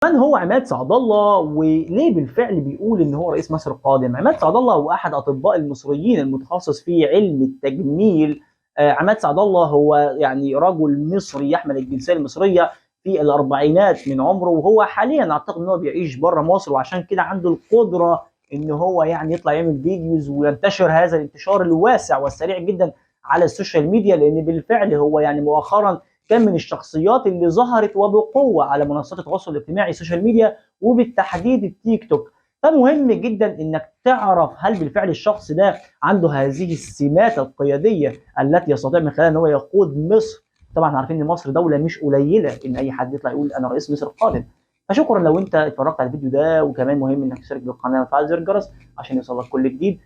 من هو عماد سعد الله وليه بالفعل بيقول ان هو رئيس مصر القادم؟ عماد سعد الله هو احد اطباء المصريين المتخصص في علم التجميل. عماد سعد الله هو يعني رجل مصري يحمل الجنسية المصرية في الاربعينات من عمره، وهو حاليا اعتقد ان هو بيعيش بره مصر، وعشان كده عنده القدرة ان هو يعني يطلع يعمل videos وينتشر هذا الانتشار الواسع والسريع جدا على ال social media، لان بالفعل هو يعني مؤخرا كان من الشخصيات اللي ظهرت وبقوة على منصات التواصل الاجتماعي ال social media وبالتحديد التيك توك. فمهم جدا انك تعرف هل بالفعل الشخص ده عنده هذه السمات القيادية التي يستطيع من خلالها ان هو يقود مصر. طبعا عارفين ان مصر دولة مش قليله ان اي حد يطلع يقول انا رئيس مصر القادم. فشكرا لو انت اتفرجت على الفيديو ده، وكمان مهم انك تشترك بالقناة وتفعل زر الجرس عشان يوصلك كل جديد.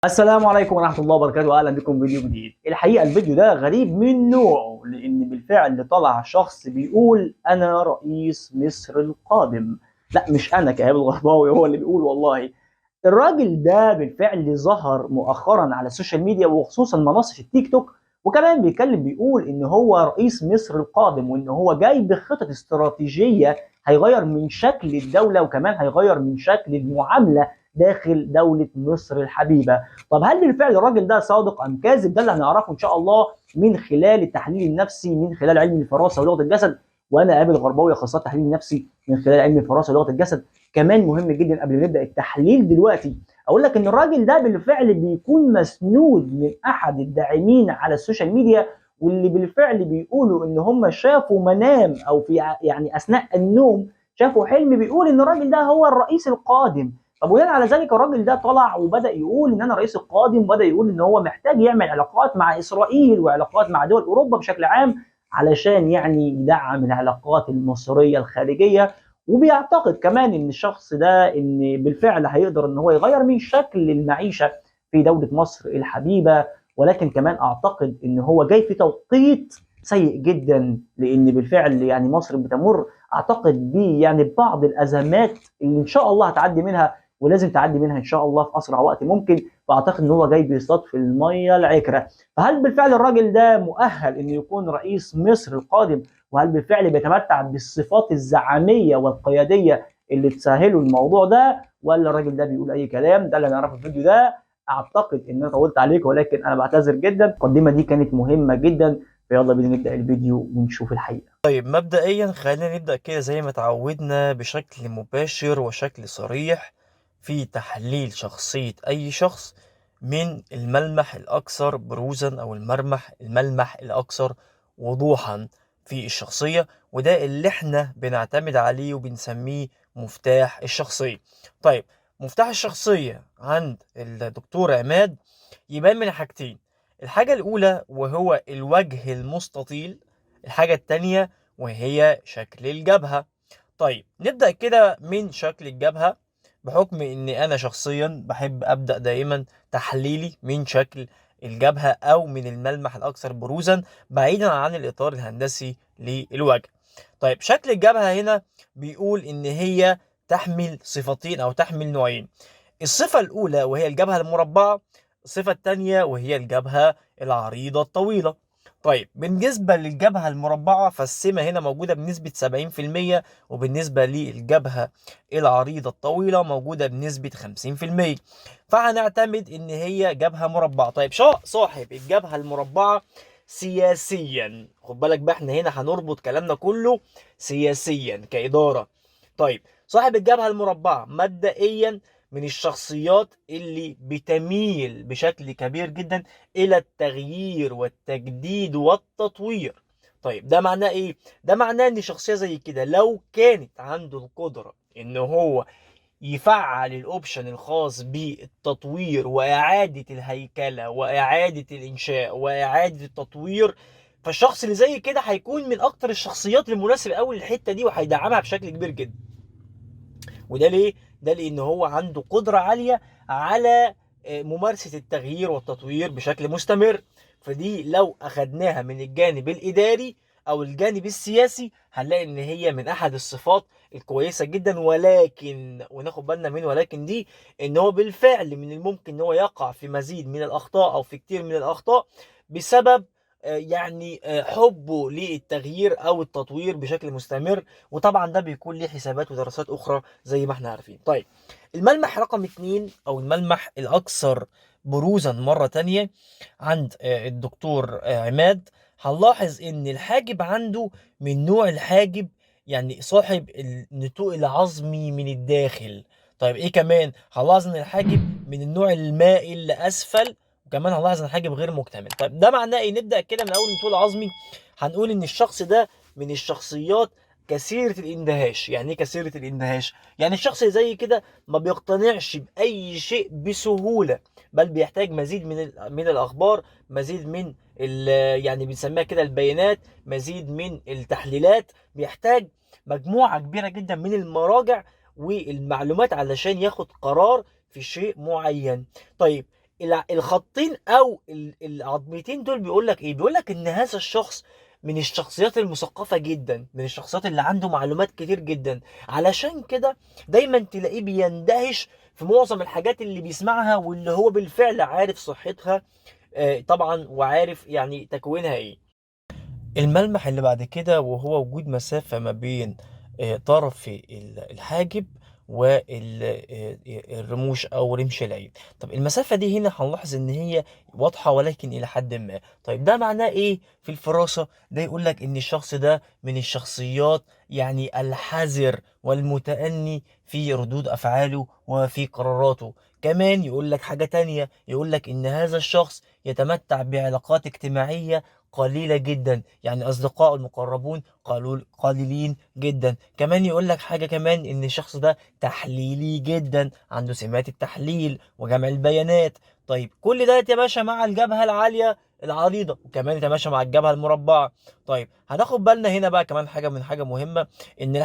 السلام عليكم ورحمة الله وبركاته، اهلا بكم فيديو جديد. الحقيقة الفيديو ده غريب من نوعه، لان بالفعل طلع شخص بيقول انا رئيس مصر القادم. لا مش انا كإيهاب الغرباوي هو اللي بيقول، والله الراجل ده بالفعل ظهر مؤخرا على ال social media وخصوصا منصة التيك توك، وكمان بيتكلم بيقول ان هو رئيس مصر القادم، وان هو جاي بخطط استراتيجية هيغير من شكل الدولة، وكمان هيغير من شكل المعاملة داخل دولة مصر الحبيبة. طب هل بالفعل الراجل ده صادق أم كاذب؟ ده اللي هنعرفه إن شاء الله من خلال التحليل النفسي، من خلال علم الفراسة ولغة الجسد. وأنا إيهاب الغرباوي أخصائي التحليل النفسي من خلال علم الفراسة ولغة الجسد. كمان مهم جدا قبل ما نبدأ التحليل دلوقتي أقول لك إن الراجل ده بالفعل بيكون مسنود من أحد الداعمين على ال social media، واللي بالفعل بيقولوا إن هم شافوا منام أو في يعني أثناء النوم شافوا حلم بيقول إن الراجل ده هو الرئيس القادم. طب وبناء على ذلك الراجل ده طلع وبدا يقول ان انا رئيس القادم، وبدا يقول ان هو محتاج يعمل علاقات مع اسرائيل وعلاقات مع دول اوروبا بشكل عام علشان يعني يدعم العلاقات المصرية الخارجية. وبيعتقد كمان ان الشخص ده ان بالفعل هيقدر ان هو يغير من شكل المعيشة في دولة مصر الحبيبة، ولكن كمان اعتقد ان هو جاي في توقيت سيء جدا، لان بالفعل يعني مصر بتمر اعتقد ب يعني بعض الازمات اللي ان شاء الله هتعدي منها، ولازم تعدي منها ان شاء الله في اسرع وقت ممكن. فاعتقد ان هو جاي بيصطاد في المية العكره. فهل بالفعل الراجل ده مؤهل انه يكون رئيس مصر القادم؟ وهل بالفعل بيتمتع بالصفات الزعاميه والقياديه اللي تسهله الموضوع ده، ولا الراجل ده بيقول اي كلام؟ ده اللي هنعرفه في الفيديو ده. اعتقد ان انا طولت عليك، ولكن انا بعتذر جدا، المقدمة دي كانت مهمة جدا. فيلا بينا نبدا الفيديو ونشوف الحقيقة. طيب مبدئيا خلينا نبدا كده زي ما تعودنا بشكل مباشر وشكل صريح في تحليل شخصية أي شخص من الملمح الأكثر بروزا أو الملمح الأكثر وضوحا في الشخصية، وده اللي احنا بنعتمد عليه وبنسميه مفتاح الشخصية. طيب مفتاح الشخصية عند الدكتور عماد يبان من حاجتين: الحاجة الأولى وهو الوجه المستطيل، الحاجة التانية وهي شكل الجبهة. طيب نبدأ كده من شكل الجبهة، بحكم ان انا شخصيا بحب ابدا دائما تحليلي من شكل الجبهة او من الملمح الاكثر بروزا بعيدا عن الاطار الهندسي للوجه. طيب شكل الجبهة هنا بيقول ان هي تحمل صفتين او تحمل نوعين: الصفة الاولى وهي الجبهة المربعه، الصفة الثانية وهي الجبهة العريضة الطويلة. طيب بالنسبة للجبهة المربعة فالسمة هنا موجودة بنسبة 70%، وبالنسبة للجبهة العريضة الطويلة موجودة بنسبة 50%، فهنعتمد إن هي جبهة مربعة. طيب صاحب الجبهة المربعة سياسيا، خد بالك بقى احنا هنا هنربط كلامنا كله سياسيا كإدارة. طيب صاحب الجبهة المربعة مبدئيا من الشخصيات اللي بتميل بشكل كبير جدا الى التغيير والتجديد والتطوير. طيب ده معناه ايه؟ ده معناه ان شخصية زي كده لو كانت عنده القدرة ان هو يفعل الاوبشن الخاص بالتطوير واعادة الهيكلة واعادة الانشاء واعادة التطوير، فالشخص اللي زي كده هيكون من اكتر الشخصيات المناسبة قوي للحتة دي وهيدعمها بشكل كبير جدا. وده ليه؟ ده لان هو عنده قدرة عالية على ممارسة التغيير والتطوير بشكل مستمر. فدي لو اخدناها من الجانب الاداري او الجانب السياسي هنلاقي ان هي من احد الصفات الكويسة جدا، ولكن وناخد بالنا من ولكن دي، ان هو بالفعل من الممكن ان هو يقع في مزيد من الاخطاء او في كتير من الاخطاء بسبب يعني حبه للتغيير او التطوير بشكل مستمر، وطبعا ده بيكون ليه حسابات ودراسات اخرى زي ما احنا عارفين. طيب الملمح رقم 2 او الملمح الاكثر بروزا مرة تانية عند الدكتور عماد، هنلاحظ ان الحاجب عنده من نوع الحاجب يعني صاحب النتوء العظمي من الداخل. طيب ايه كمان؟ هنلاحظ ان الحاجب من النوع المائل لاسفل، وكمان هنلاحظ ان الحاجب غير مكتمل. طيب ده معناه ايه؟ نبدأ كده من اول النتوء العظمي. هنقول ان الشخص ده من الشخصيات كثيرة الاندهاش. يعني ايه كثيرة الاندهاش؟ يعني الشخص زي كده ما بيقتنعش بأي شيء بسهولة، بل بيحتاج مزيد من الأخبار، مزيد من يعني بنسميها كده البيانات، مزيد من التحليلات، بيحتاج مجموعة كبيرة جدا من المراجع والمعلومات علشان ياخد قرار في شيء معين. طيب الخطين أو العظمتين دول بيقول لك إيه؟ بيقول لك إن هذا الشخص من الشخصيات المثقفة جدا، من الشخصيات اللي عنده معلومات كتير جدا، علشان كده دايما تلاقيه بيندهش في معظم الحاجات اللي بيسمعها واللي هو بالفعل عارف صحتها، طبعا وعارف يعني تكوينها ايه. الملمح اللي بعد كده وهو وجود مسافة ما بين طرف الحاجب والرموش او رمش العين. طب المسافة دي هنا هنلاحظ ان هي واضحة ولكن الى حد ما. طيب ده معناه ايه في الفراسة؟ ده يقول لك ان الشخص ده من الشخصيات يعني الحذر والمتأني في ردود افعاله وفي قراراته. كمان يقول لك حاجة تانية، يقول لك ان هذا الشخص يتمتع بعلاقات اجتماعية قليلة جدا، يعني أصدقائه المقربون قليلين جدا. كمان يقول لك حاجة كمان، إن الشخص ده تحليلي جدا، عنده سمات التحليل وجمع البيانات. طيب كل ده يتماشى مع الجبهة العالية العريضة، وكمان يتماشى مع الجبهة المربعة. طيب هناخد بالنا هنا بقى كمان حاجة من حاجة مهمة، إن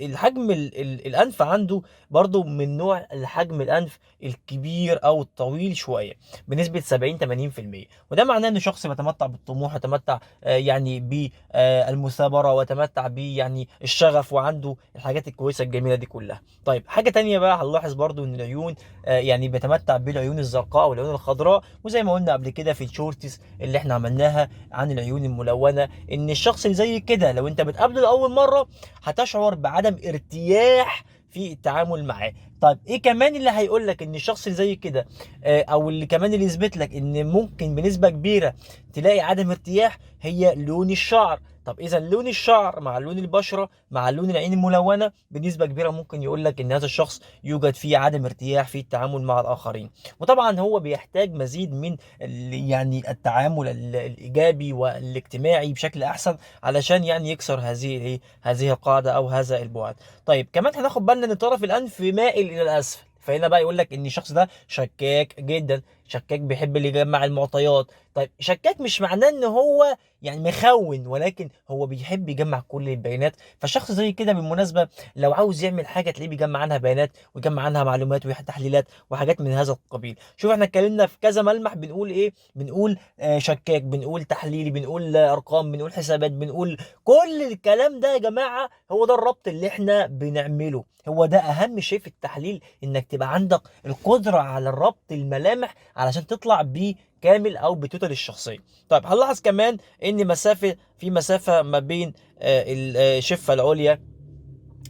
الحجم الأنف عنده برضو من نوع الحجم الأنف الكبير أو الطويل شوية بنسبة 70-80%، وده معناه إن شخص بيتمتع بالطموح، يتمتع يعني بالمثابرة، ويتمتع ب يعني الشغف، وعنده الحاجات الكويسة الجميلة دي كلها. طيب حاجة تانية بقى هنلاحظ برضو إن العيون يعني بيتمتع بالعيون الزرقاء والعيون الخضراء، وزي ما قلنا قبل كده في ال shorts اللي احنا عملناها عن العيون الملونة، إن الشخص اللي زي كده لو انت بتقابله لأول مرة هتشعر بعدم ارتياح في التعامل معاه. طيب ايه كمان اللي هيقول لك ان الشخص اللي زي كده، او اللي كمان اللي يثبت لك ان ممكن بنسبة كبيرة تلاقي عدم ارتياح، هي لون الشعر. طب اذا لون الشعر مع لون البشرة مع لون العين الملونة بنسبة كبيرة ممكن يقول لك ان هذا الشخص يوجد فيه عدم ارتياح في التعامل مع الاخرين. وطبعا هو بيحتاج مزيد من يعني التعامل الايجابي والاجتماعي بشكل احسن علشان يعني يكسر هذه القاعدة او هذا البعد. طيب كمان هناخد بالنا ان طرف الانف مائل الى الاسفل، فهنا بقى يقول لك ان الشخص ده شكاك جدا، شكاك بيحب اللي يجمع المعطيات. طيب شكاك مش معناه ان هو يعني مخون، ولكن هو بيحب يجمع كل البيانات. فالشخص زي كده بالمناسبة لو عاوز يعمل حاجة تلاقيه بيجمع عنها بيانات ويجمع عنها معلومات وتحليلات وحاجات من هذا القبيل. شوف احنا اتكلمنا في كذا ملمح، بنقول ايه؟ بنقول شكاك، بنقول تحليلي، بنقول ارقام، بنقول حسابات، بنقول كل الكلام ده يا جماعة. هو ده الربط اللي احنا بنعمله، هو ده اهم شيء في التحليل، انك تبقى عندك القدرة على الربط الملامح علشان تطلع بيه كامل او ب total الشخصية. طيب هنلاحظ كمان ان في مسافة ما بين الشفه العليا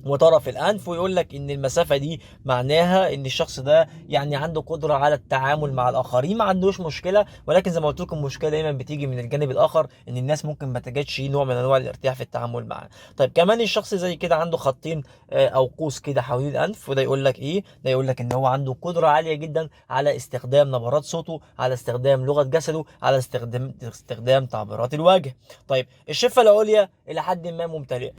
وطرف الانف، ويقول لك ان المسافة دي معناها ان الشخص ده يعني عنده قدره على التعامل مع الاخرين، ما عندوش مشكلة، ولكن زي ما قلت لكم المشكلة دايما بتيجي من الجانب الاخر، ان الناس ممكن ما تجدش نوع من انواع الارتياح في التعامل معاه. طيب كمان الشخص زي كده عنده خطين او قوس كده حوالين الانف، وده يقول لك ايه؟ ده يقول لك ان هو عنده قدره عالية جدا على استخدام نبرات صوته، على استخدام لغة جسده، على استخدام تعبيرات الوجه. طيب الشفه العليا الى حد ما ممتلئة،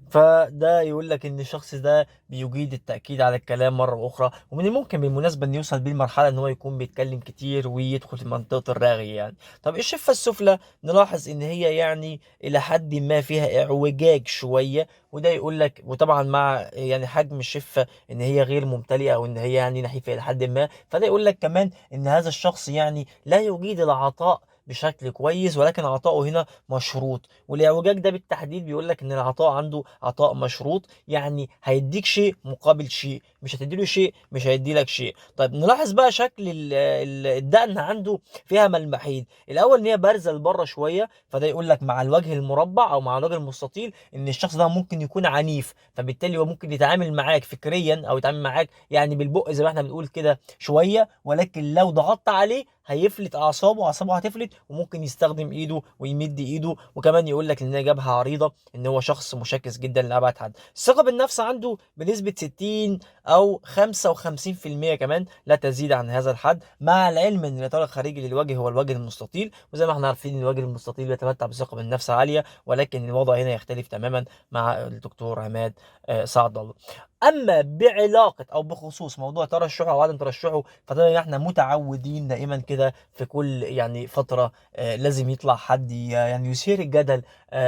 فده يقول لك ان الشخص ده بيجيد التأكيد على الكلام مرة أخرى، ومن الممكن بالمناسبة ان يوصل بيه المرحلة ان هو يكون بيتكلم كتير ويدخل في منطقة الرغي يعني. طب الشفة السفلى نلاحظ ان هي يعني الى حد ما فيها اعوجاج شوية، وده يقول لك، وطبعا مع يعني حجم الشفة ان هي غير ممتلئة او ان هي يعني نحيفة الى حد ما، فده يقول لك كمان ان هذا الشخص يعني لا يجيد العطاء بشكل كويس، ولكن عطائه هنا مشروط. والاعوجاج ده بالتحديد بيقول لك ان العطاء عنده عطاء مشروط، يعني هيديك شيء مقابل شيء، مش هتديله شيء مش هيدي لك شيء. طيب نلاحظ بقى شكل الدقن عنده فيها ملمحين. الاول ان هي بارزة لبره شوية، فده يقول لك مع الوجه المربع او مع الوجه المستطيل ان الشخص ده ممكن يكون عنيف، فبالتالي هو ممكن يتعامل معاك فكريا او يتعامل معاك يعني بالبق زي ما احنا بنقول كده شوية، ولكن لو ضغطت عليه هيفلت اعصابه، اعصابه هتفلت، وممكن يستخدم ايده ويمد ايده. وكمان يقول لك ان هي جبهة عريضة، ان هو شخص مشاكس جدا لابعد حد. الثقة بالنفس عنده بنسبة 60 او 55% كمان، لا تزيد عن هذا الحد، مع العلم ان الاطار الخارجي للوجه هو الوجه المستطيل، وزي ما احنا عارفين الوجه المستطيل بيتمتع بثقة بالنفس عالية، ولكن الوضع هنا يختلف تماما مع الدكتور عماد سعد الله. اما بعلاقة او بخصوص موضوع ترشحه او عدم ترشحه، فطبعا احنا متعودين دائما كده في كل يعني فترة لازم يطلع حد يعني يثير الجدل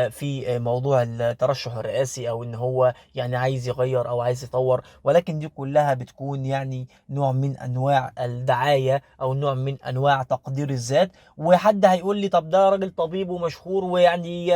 في موضوع الترشح الرئاسي، او ان هو يعني عايز يغير او عايز يطور، ولكن دي كلها بتكون يعني نوع من انواع الدعاية او نوع من انواع تقدير الذات. وحد هيقول لي طب ده راجل طبيب ومشهور ويعني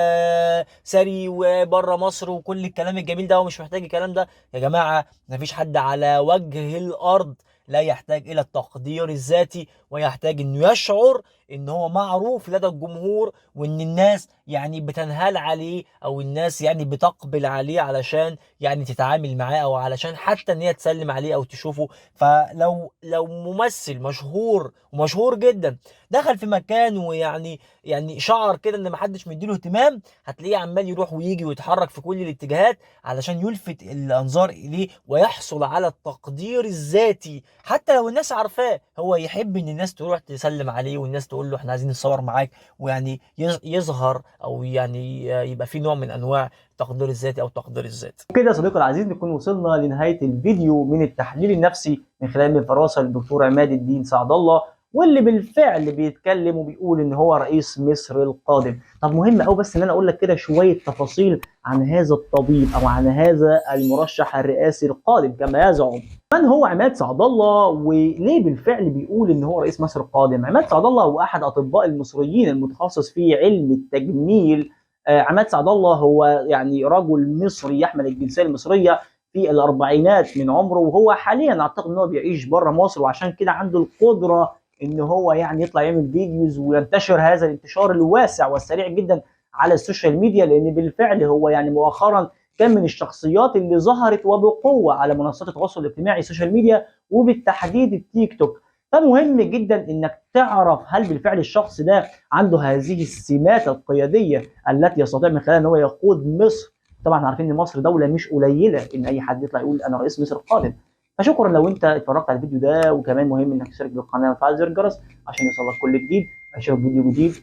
ثري وبره مصر وكل الكلام الجميل ده ومش محتاج الكلام ده. يا جماعة مفيش حد على وجه الأرض لا يحتاج إلى التقدير الذاتي، ويحتاج إنه يشعر إن هو معروف لدى الجمهور، وإن الناس يعني بتنهال عليه، أو الناس يعني بتقبل عليه علشان يعني تتعامل معاه، أو علشان حتى إن هي تسلم عليه أو تشوفه. فلو ممثل مشهور ومشهور جدا دخل في مكان ويعني يعني شعر كده إن محدش مديله اهتمام، هتلاقيه عمال يروح ويجي ويتحرك في كل الاتجاهات علشان يلفت الأنظار إليه ويحصل على التقدير الذاتي. حتى لو الناس عارفاه، هو يحب ان الناس تروح تسلم عليه والناس تقول له احنا عايزين نتصور معاك، ويعني يظهر او يعني يبقى في نوع من انواع التقدير الذاتي او تقدير الذات. وكده يا صديقي العزيز نكون وصلنا لنهاية الفيديو من التحليل النفسي من خلال الفراسة للدكتور عماد الدين سعدالله، واللي بالفعل بيتكلم وبيقول ان هو رئيس مصر القادم. طب مهم قوي بس ان انا اقول لك كده شوية تفاصيل عن هذا الطبيب او عن هذا المرشح الرئاسي القادم كما يزعم. من هو عماد سعدالله وليه بالفعل بيقول ان هو رئيس مصر القادم؟ عماد سعدالله هو احد اطباء المصريين المتخصص في علم التجميل. عماد سعدالله هو يعني رجل مصري يحمل الجنسية المصرية في الاربعينات من عمره، وهو حاليا اعتقد ان هو بيعيش بره مصر، وعشان كده عنده القدرة ان هو يعني يطلع يعمل videos وينتشر هذا الانتشار الواسع والسريع جدا على ال social media، لان بالفعل هو يعني مؤخرا كان من الشخصيات اللي ظهرت وبقوة على منصات التواصل الاجتماعي ال social media وبالتحديد التيك توك. فمهم جدا انك تعرف هل بالفعل الشخص ده عنده هذه السمات القيادية التي يستطيع من خلالها ان هو يقود مصر. طبعا عارفين ان مصر دولة مش قليله ان اي حد يطلع يقول انا رئيس مصر القادم. فشكرا لو انت اتفرجت على الفيديو ده، وكمان مهم انك تشترك بالقناة وتفعل زر الجرس عشان يوصلك كل جديد. اشوفك فيديو جديد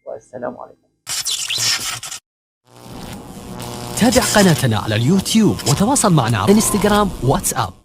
والسلام عليكم. تابع قناتنا على اليوتيوب وتواصل معنا على انستغرام واتساب.